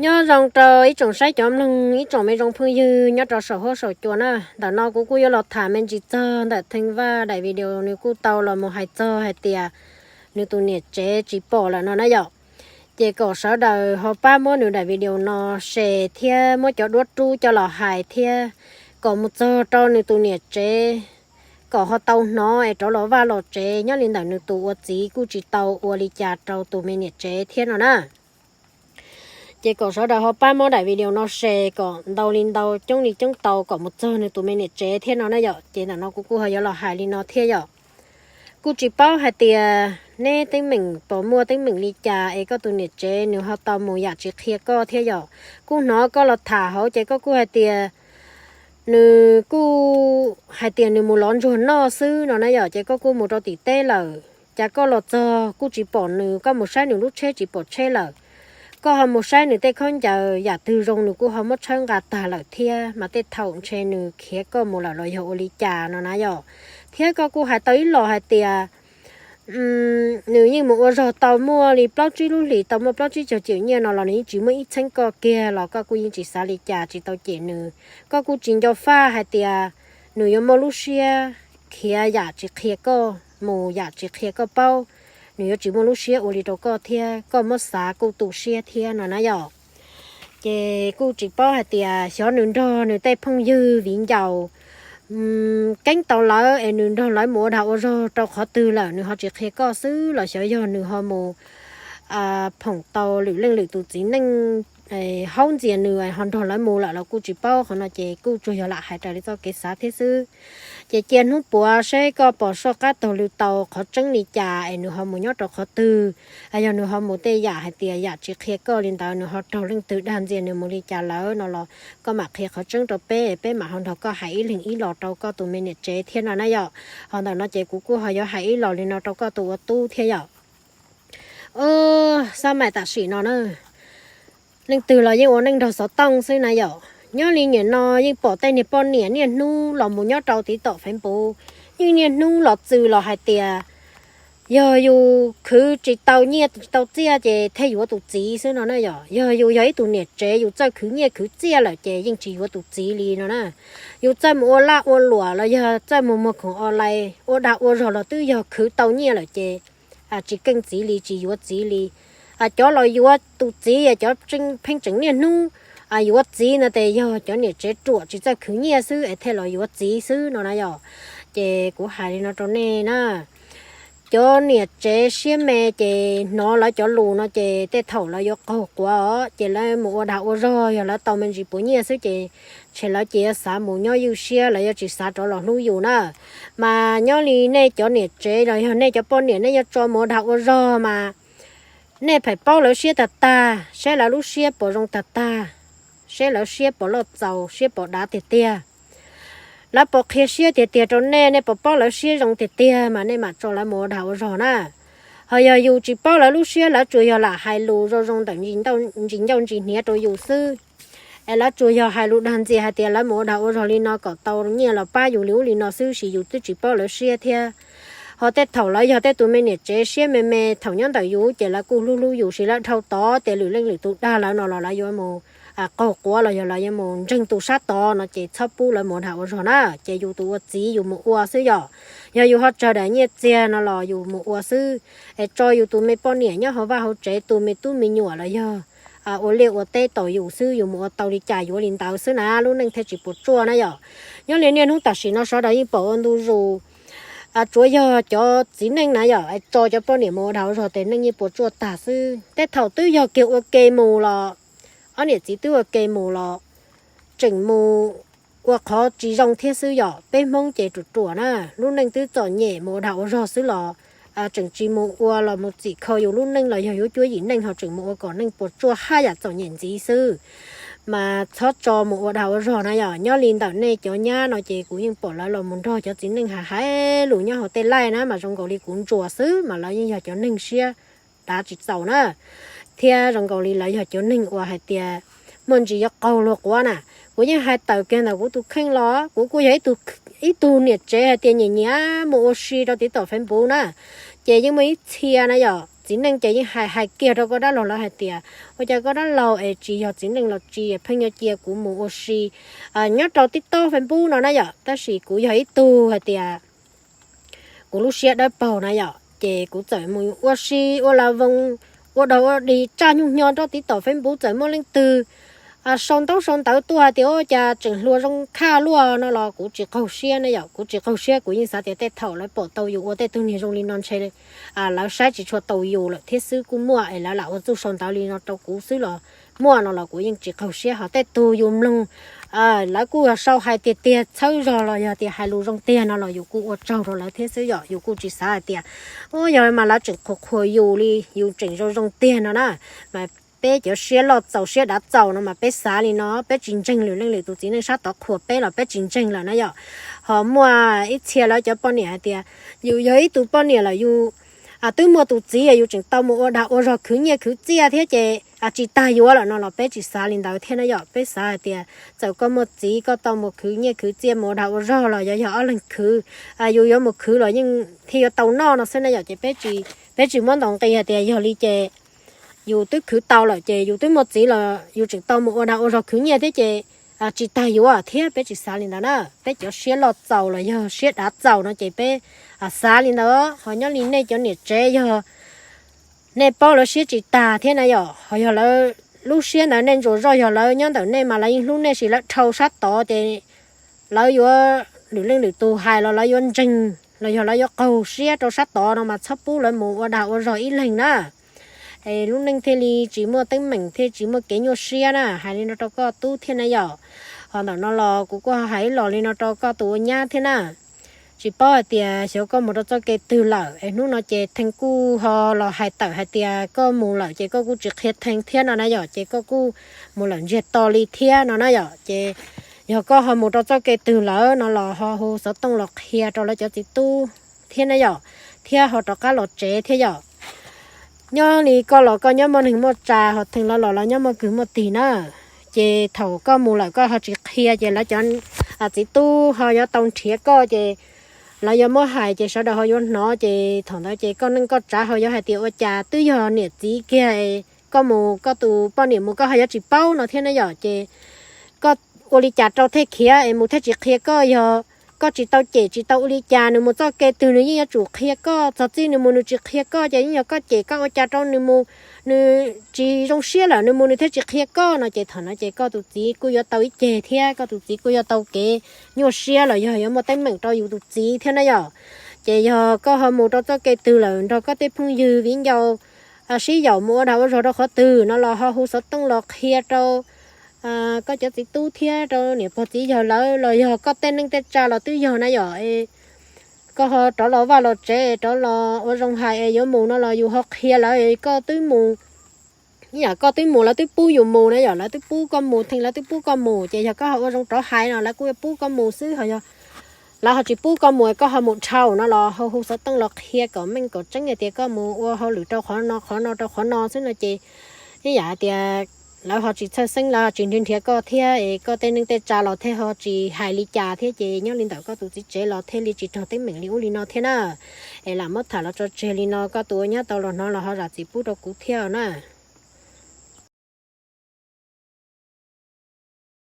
Nyob zoo rau ib tsoom saib cov mloog, ib tsoom me zoo phooj ywg nyob rau saum huab saum cua na. Ntawm no kuv kuj yuav los tham me ntsis txog ntawm Theej Vaj daim video nws kuj tau los mus hais txog hais tias nws tus niam tsev tsis pom lawm no na yom. Ces kom sawv daws ho pab muab nws daim video no share thiab muab cov duab rub coj los hais thiab kom mus txog rau nws tus niam tsev kom ho tau hnov es rov los vaj los tsev, nyob li ntawm nws tus ua txiv kuj tsis tau ua li cas rau tus me niam tsev thiab no na. Ces kom sawv daws ho pab muab daim video no share kom ntau li ntau, coob li coob tau kom mus txog nws tus me niam tsev thiab no na yom. Ces ntawm no kuv kuj ho yuav los hais li no thiab yom. Kuj tsis paub hais tias neb teeb meem puas muaj teeb meem li cas es koj tus niam tsev nws ho tau mus yam tsis qhia koj thiab yom. Kuj hnov koj los tham hauv ces koj kuj hais tias nws kuj hais tias nws mus lov ntsuag noj xwb no na yom, ces koj kuj mus rau tim teb lawm, cas koj los txog kuj tsis pom nws, koj mus saib nws lub tsheb tsis pom tsheb lawm. Koj ho mus saib nws tej khaub ncaws yam twg zoo nws kuj ho muab tshawb nqa tag lawm thiab, mas tej thaum ntshe nws khiav koj mus lawm los yog ua li cas no na yom. Thiab koj kuj hais tau ib los hais tias nws yeej mus ua zog tau muaj li plaub tsib lub hlis, tau muaj plaub tsib caug cim nyiaj no los nws yeej tsis muaj ib txheeb koj kiag los koj kuj yeej tsis xav li cas, tsis tau cem nws. Koj kuj tsis nco faj hais tias nws yuav muaj lub siab khiav yam tsis qhia koj, mus yam tsis qhia koj paub, nws yuav tsis muaj lub siab ua li rau koj thiab, koj muab xav kuj tu siab thiab no na yom. Ces kuj tsis paub hais tias xyov nws nrog nws tej phooj ywg viv ncaus keeb tau lawv es nws nrog lawv mus ua dag ua zog rau qhov twg lawm, nws ho tsis qhia koj xwb los xyov yog nws ho mus phoom tau lwm leej lwm tus txiv neej haub ntxias nws ho nrog lawv mus lawm los kuj tsis paub. Qhov no ces kuj tsuas yog lam hais raws li txoj kev xav thiab xwb. Ces cia hnub puav seb koj pom soj qab taug lw tau qhov tseeb li cas es nws ho mus nyob rau qhov twg. Yog nws ho mus tej yam hais tias yam tsis qhia koj li ntawd, nws ho raug leej twg dag ntxias nws mus li cas lawm no los koj mam qhia qhov tseeb rau peb, peb mam ho nrog koj hais ib leeg ib los rau koj tus me niam tsev thiab no na yom. Ho ntawm no ces kuv kuj ho yuav hais ib los li no rau koj tus ua tub thiab yom. Xab maim tam sim no na, leej twg los yeej ua neej nrog xov tooj xwb na yom. Nyob li nim no yeej pom tej niag poj niam niaj hnub los mus nyob rau tiv tom Facebook, yeej niaj hnub los txwm los hais tias yog yus khwv tsis tau nyiaj tsis tau txiaj ces thiaj yuav tus txiv xwb no na yom. Yog yus yog ib tug niam tsev yus txawj khwv nyiaj khwv txiaj lawm ces yeej tsis yuav tus txiv li no na. Yus txawj mus ua laj ua luam los yog txawj mus muag khoom online ua dag ua zog los twb yog khwv tau nyiaj lawm ces tsis keej txiv li, tsis yuav txiv li. Cov los yuav tus txiv, cov pheej tseem niaj hnub yuav txiv no ces yog cov niam tsev ruam tsis txawj khwv nyiaj xwb es thiaj los yuav txiv xwb no na yom. Ces kuv hais li no rau nej na, cov niam tsev siab me ces hnov lawv cov lus no ces tej thaum lawv yuav qaug quav os, ces lawv mus ua dag ua zog, yog lawv tau me ntsis puas nyiaj xwb ces ntshe lawv ces yuav xav mus nyob ywj siab, lawv yuav tsis xav rov los hlub yus na. Mas nyob li nej cov niam tsev los yog nej cov poj niam, nej yuav tso mus ua dag ua zog mas nej pheem paub lawv siab tag tag, saib lawv lub siab puas zoo tag tag, saib lawv siab puas loj txaus, siab puas dav tiag tiag. Lawv puas qhia siab tiag tiag rau nej, nej puas paub lawv siab zoo tiag tiag mas nej mam tso lawv mus ua dag ua zog na. Ho yog yus tsis paub lawv lub siab, lawv tsuas yog lam hais lus zoo zoo ntawm ntsis ncauj ntsis hniav rau yus xwb, es lawv tsuas yog hais lus dag ntxias hais tias lawv mus ua dag ua zog li no kom tau nyiaj los pab yus li ub li no xwb, sis yus twb tsis paub lawv siab thiab. Ho tej thaum lawv yog tej tus me niam tsev siab me me, thaum nyob ntawm yus ces lawv kuj hlub hlub yus, sis lawv dhau tod tias lwm leej lwm tus dag lawv no los lawv yuav mus qaug quav los yog lawv yuav mus ntseeg tus sab tod no ces txhob pub lawv mus ua dag ua zog na. Ces yus tus ua txiv yus mus ua xwb yom. Yog yus ho tsawg daim nyiaj txiag no los yus mus ua xwb, es tso yus tus me poj niam nyob hauv vaj hauv tsev, tus me tub me nyuam los yog ua liaj ua teb tos yus xwb, yus mus ua tau li cas yuav li ntawd xwb na, lub neej thiaj tsis puas tsuaj na yom. Nyob li niaj hnub tam sim no sawv daws yeej pom ua ntu zus, tsuav yog cov txiv neej na yom, tso cov poj niam mus ua dag ua zog ces neej yeej puas tsuaj tag xwb. Tej thaum twb yog kiag ua ke mus los, ob niam txiv twb ua ke mus los tseem mus ua qhov tsis zoo thiab xwb yom. Peb Hmoob ces ruam ruam na, lub neej twb txom nyem mus ua dag ua zog xwb los tseem tsis mus ua los mus txim kho yus lub neej los yog yus cuab yim neej, ho tseem mus ua kom neej puas tsuaj haj yam txom nyem ntxiv xwb. Mas txhob tso mus ua dag ua zog na yom. Nyob li ntawm nej cov nyab no ces kuv yeej pom lawv los mus nrog cov txiv neej hais hais lus nyob hauv tej live na mas zoo nkaus li kuv ntsuas xwb, mas lawv yeej yog cov neeg siab dav tsis txaus na, thiab zoo nkaus li lawv yog cov neeg uas hais tias muaj ntsis yuav qaug luag quav na. Kuv yeej hais tawm kiag ntawm kuv tus kheej los, kuv kuj yog ib tug niam tsev hais tias nyiam nyiam mus ua si rau tiv tom Facebook na, ces yeej muaj ib txhia na yom, txiv neej ces yeej hais hais kiag rau koj dab laug lawv hais tias, ua cas koj dab laug es tsis yog txiv neej los tsis pheej yuav cia kuv mus ua si nyob rau TikTok, Facebook no na yom, tab sis kuv yog ib tug hais tias kuv lub siab dawb paug na yom, ces kuv txawm mus ua si ua la voos, ua dog ua dig tsaj nyuj nyo rau TikTok, Facebook, txawm muaj leej twg sau ntaub sau ntawv tuaj hais tias ua cas tseem hluas zoo khaj luaj no los kuv tsis qaug siab na yom, kuv tsis qaug siab. Kuv yeej xav tias tej thaum lawv pom tau yus ua tej tug niag zoo li no ntshe lawv saib tsis tshua tau yus lawm thiab xwb, kuj muaj es lawv lam ua txuj sau ntawv li no rau kuv xwb los muaj no los kuv yeej tsis qaug siab. Ho tej tug yus mloog lawv kuj sau hais tiag tiag txhawb zog los yog tias hais lus zoo tiag no los yus kuj ua tsaug rau lawv thiab xwb yom, yus kuj tsis xav hais tias ua yog mas lawv tseem qhuas qhuas yus li, yus tseem zoo zoo tiag no na. Mas peb cov siab loj txaus siab dav txaus no mas peb xav li no, peb tsis ntseeg lwm leej lwm tus txiv neej sab tod qhuas peb los peb tsis ntseeg lawm na yom. Ho muaj ib txhia lawv cov poj niam hais tias yus yog ib tug poj niam lawm yus twb muaj tus txiv yus tseem tau mus ua dag ua zog khwv nyiaj khwv txiaj thiab ces tsis tag yuav lawm no los peb tsis xav li ntawd thiab na yom. Peb xav hais tias txawm koj muaj txiv koj tau mus khwv nyiaj khwv txiaj mus ua dag ua zog los yog yog ob leeg khwv, yus yuav mus khwv los yeej thiaj yuav tau noj no xwb na yom. Ces peb tsis muab ntaus nqi hais tias yog li ces yus twb khwv tau lawm ces yus twb muaj txiv los yus tseem tau mus ua dag ua zog khwv nyiaj thiab ces tsis tag yuav thiab, peb tsis xav li ntawd na. Peb cov siab loj txaus los yog siab dav txaus no ces peb xav li ntawd. Ho nyob li nej cov niam tsev yog nej paub lawv siab tsis tag thiab na yom, ho yog lawv lub siab ntawd nej ntsuas zoj, yog lawv nyob ntawm nej mas lawv yeej hlub nej, sis lawv dhau sab tod ces lawv yuav lwm leej lwm tus hais los lawv yuav ntseeg los yog lawv yuav qaug siab rau sab tod no mas txhob pub lawv mus ua dag ua zog ib leeg na. Es lub neej thiaj li tsis muaj teeb meem thiab tsis muaj kev nyuaj siab na. Hais li no rau koj tub thiab na yom. Ho ntawm no los kuv kuj hais ib los li no rau koj tus ua nyab thiab na. Tsis paub hais tias xyov koj mus rau txoj kev twg lawm es hnub no ces Theej kuj ho los hais tawm hais tias koj mus lawm ces koj kuj tsis qhia Theej thiab no na yom, ces koj kuj mus lawm ntsiag to li thiab no na yom. Ces yog koj ho mus rau txoj kev twg lawm no los ho hu xov tooj los qhia rau lawv cov txiv tub thiab na yom, thiab ho rov qab los tsev thiab yom. Nyob li koj los koj nyob muaj neeg muaj tsa, ho Theej los los lawv nyob muaj kwv muaj tij na. Ces thaum koj mus lawm koj ho tsis qhia ces lawv cov txiv tub ho yuav tau nrhiav koj ces lawv yuav muab hais ces sawv daws ho yuav hnov ces thaum ntawd ces koj neej koj tsav ho yuav hais tias ua cas twb yog niam txiv kiag, koj mus koj tus poj niam mus koj ho yuav tsis paub no thiab na yom. Ces koj ua li cas rau thiaj khiav es mus thiaj tsis qhia koj, yog koj tsis tau cem tsis tau ua li cas, nws mus txoj kev twg nws yeej yuav tsum qhia koj, txog txij nws mus nws tsis qhia koj ces yeej yog koj cem koj ua cas rau nws mus, nws tsis zoo siab lawm nws mus nws thiaj tsis qhia koj no ces thaum no ces koj tus txiv kuj yuav tau ib ceg thiab, koj tus txiv kuj yuav tau kev nyuaj siab los yog yuav muaj teeb meem rau yus tus txiv thiab na yom. Ces yog koj ho mus rau txoj kev twg lawm nrog koj tej phooj ywg viv ncaus sib yaum mus ua dag ua zog rau qhov twg no los ho hu xov tooj los qhia rau koj cov txiv tub thiab rau niam pog txiv yawg lawv, los yog koj tej neej tej tsa los twb yog na yom. Koj ho rov los vaj los tsev rov los ua zoo hais es yuav mus no los yus ho qhia lawv koj twb mus, ib yam koj twb mus lawv twb pub yus mus na yom, lawv twb pub koj mus, Theej lawv twb pub koj mus, ces yog koj ho ua zoo rov hais no lawv kuj yuav pub koj mus xwb. Ho yog lawv ho tsis pub koj mus koj ho mus dhau no los ho hu xov tooj los qhia kom meej kom tseeb hais tias koj mus ua hauj lwm rau qhov no qhov no rau qhov no xwb no ces ib yam hais tias lawv ho tsis txhawj xeeb, lawv ho tsis nrhiav nrhiav koj thiab es koj tej neej tej tsa los thiaj ho tsis hais li cas thiab ces nyob li ntawm koj tus txiv tsev los thiaj li tsis raug teeb meem li ub li no thiab na. Es lam muab tham los tso tseg li no koj tus ua nyab tau los hnov los ho zam txim pub rau kuv thiab na.